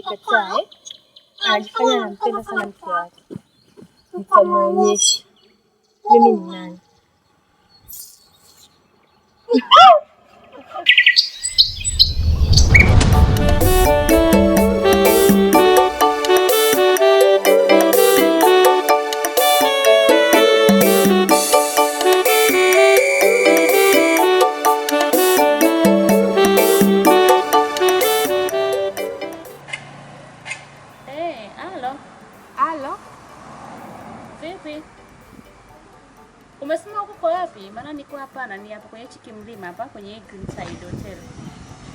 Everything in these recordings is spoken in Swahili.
Amenikataa eh? Anajifanya anampenda sana mke wake. Nitamuonyesha mimi ni nani. Hey, halo. Halo, Vipi? Umesema uko kwa wapi? Maana niko hapa na ni hapa kwenye hichi kimlima hapa kwenye hii Green Side Hotel.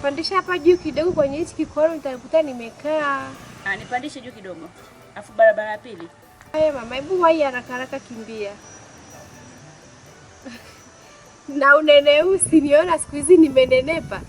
Pandisha hapa juu kidogo kwenye hichi kikoro nitakuta nimekaa. Ah, nipandishe juu kidogo. Afu barabara ya pili. Haya mama, hebu wahi haraka haraka, kimbia. Na unene huu usiniona siku hizi nimenenepa.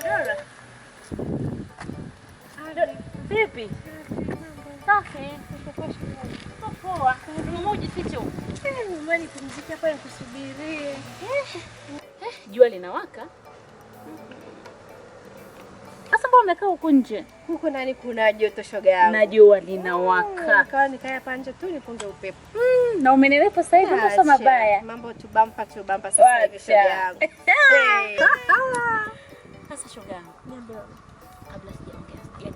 Dora. Vipi? Safi. Uko poa. Umeamua ujifiche huko. Mama, nipumzike hapa nikusubirie. Jua linawaka. Sasa mbona umekaa huku nje? Huko ndani kuna joto shoga yangu. Na jua linawaka. Nikawa nikae hapa nje tu nipunge upepo. Na umenenepa sasa hivi, mambo sio Acha, mabaya. Mambo tu bampa tu bampa sasa hivi shoga Wacha. yangu. Hey. Sasa shoga yangu, kabla sijaongea,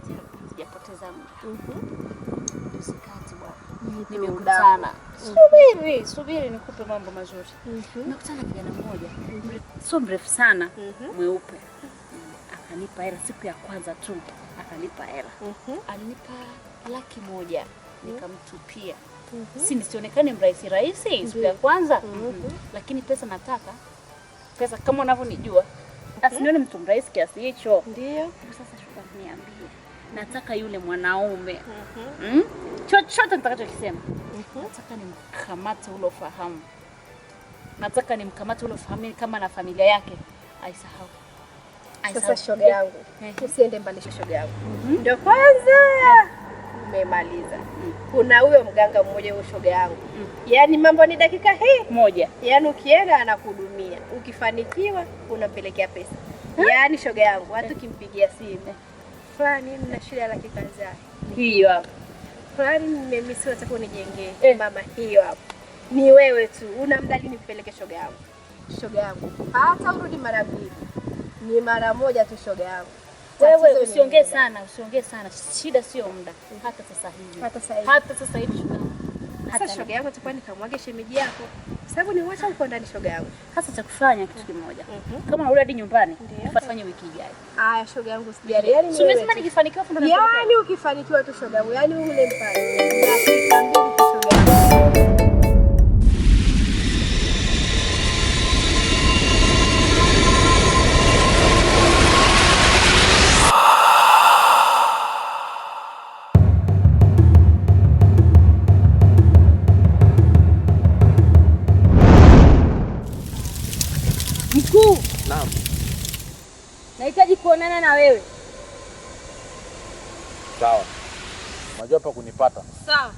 sijapoteza muda. Juzi kati bwana, nimekutana. Subiri, subiri nikupe mambo mazuri. Nimekutana na kijana mmoja, sio mrefu sana, mweupe. Akanipa hela siku ya kwanza tu, akanipa hela. Alinipa 100,000 nikamtupia. Si nisionekane mrahisi rahisi siku ya kwanza. Lakini pesa nataka. Pesa kama unavyonijua. Asinione mtu mrahisi kiasi hicho. Ndio. Sasa shuka, niambie, nataka yule mwanaume chochote nitakachokisema, nataka nimkamate ule ufahamu, nataka nimkamate ule ufahamu kama na familia yake aisahau. Sasa shoga yangu, Eh. usiende mbali shoga yangu. Ndio kwanza umemaliza. Kuna huyo mganga mmoja huyo shoga yangu. Yaani mambo ni dakika hii. Moja. Yaani ukienda anakuhudumia, ukifanikiwa unampelekea pesa. Yaani shoga yangu, hata ukimpigia simu fulani, mna shida ya laki kadhaa, Hiyo hapo. fulani nimemisi, nataka unijengee Eh. mama, hiyo hapo ni wewe tu, una mdali nimpeleke shoga yangu. Shoga yangu hata urudi mara mbili, ni mara moja tu shoga yangu. Wewe Tatizo ni usiongee muda. sana, usiongee sana. Shida sio muda. Hata sasa hivi. Hata sasa hivi. Hata sasa hivi shoga yangu. Sasa shoga yangu, atakuwa nikamwage shemeji yako, sababu ni wacha uko ndani shoga yangu. Sasa cha kufanya kitu kimoja. Kama unarudi hadi nyumbani, fanye wiki ijayo. Aya shoga yangu, usijali. Yaani ni Si wewe umesema tu. nikifanikiwa afu ndo napeleka? Yaani ukifanikiwa tu shoga yangu, yaani ule mpale. Dakika mbili tu shoga yangu. Mkuu, Naam. nahitaji kuonana na wewe. Sawa. Unajua pa kunipata. Sawa.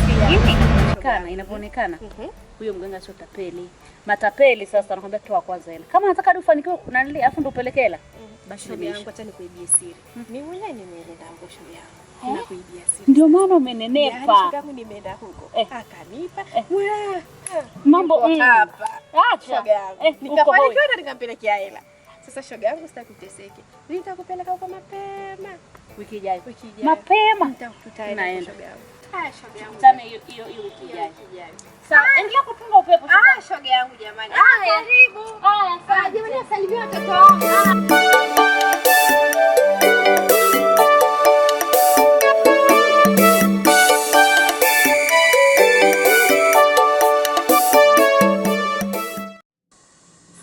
Inavyoonekana, inavyoonekana. Huyo mganga sio tapeli. Matapeli sasa anakuambia toa kwanza hela. Kama nataka hadi ufanikiwe kunanili afu ndo upeleke hela. Basi Shoga imeisha. yangu, acha nikuibie siri. Mimi mwenyewe nimeenda huko shoga yangu. Nakuibia siri. Ndio maana Yaani umenenepa. shoga yangu nimeenda huko. Eh. Akanipa. Eh. Wa. Mambo Niko hapa. Acha. Shoga yangu. Eh, uko hoi. Nikafanikiwa na nikampelekea hela. Sasa shoga yangu sitaki uteseke. Nitakupeleka huko mapema. Wiki ijayo. Wiki ijayo. Mapema. Nitakutaenda Tunaenda. shoga yangu. Haya shoga yangu. Tukutane hiyo hiyo hiyo wiki Hiyo ijayo. wiki ijayo. Sawa, endelea kupunga upepo. Ah, shoga yangu jamani. Ah, karibu. Haya, Ah, asante. jamani wasalimie watoto wangu.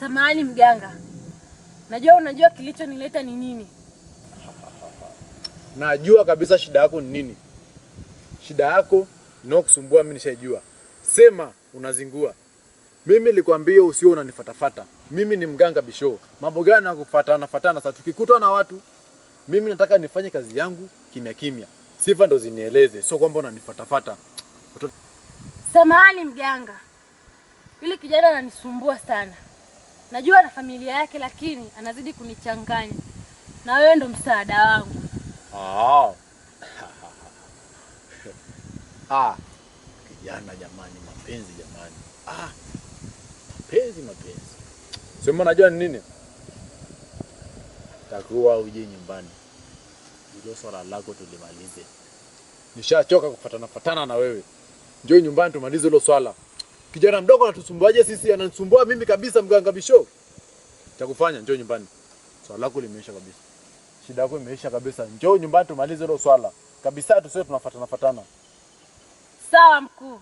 Samahani mganga, najua unajua kilichonileta ni nini. Najua kabisa shida yako ni nini. Shida yako inayokusumbua mimi nishaijua. Sema unazingua. Mimi nilikwambia usio unanifatafata. Mimi ni mganga bisho. Mambo gani ya kufatana fatana sasa tukikutwa na watu? Mimi nataka nifanye kazi yangu kimya kimya. Sifa ndo zinieleze, sio kwamba unanifatafata. Samahani mganga, yule kijana ananisumbua sana. Najua ana familia yake, lakini anazidi kunichanganya, na wewe ndo msaada wangu. Ah. Ah. Kijana jamani, mapenzi jamani. Ah. Mapenzi mapenzi. Sema unajua ni nini? Takuwa uje nyumbani. Hilo swala lako tulimalize. Nishachoka kufatana fatana na wewe. Njoo nyumbani tumalize hilo swala. Kijana mdogo anatusumbuaje sisi? Ananisumbua mimi kabisa mganga Bisho. Cha kufanya njoo nyumbani. Swala lako limeisha kabisa. Shida yako imeisha kabisa. Njoo nyumbani tumalize hilo swala. Kabisa tusiwe tunafatana fatana. Sawa mkuu,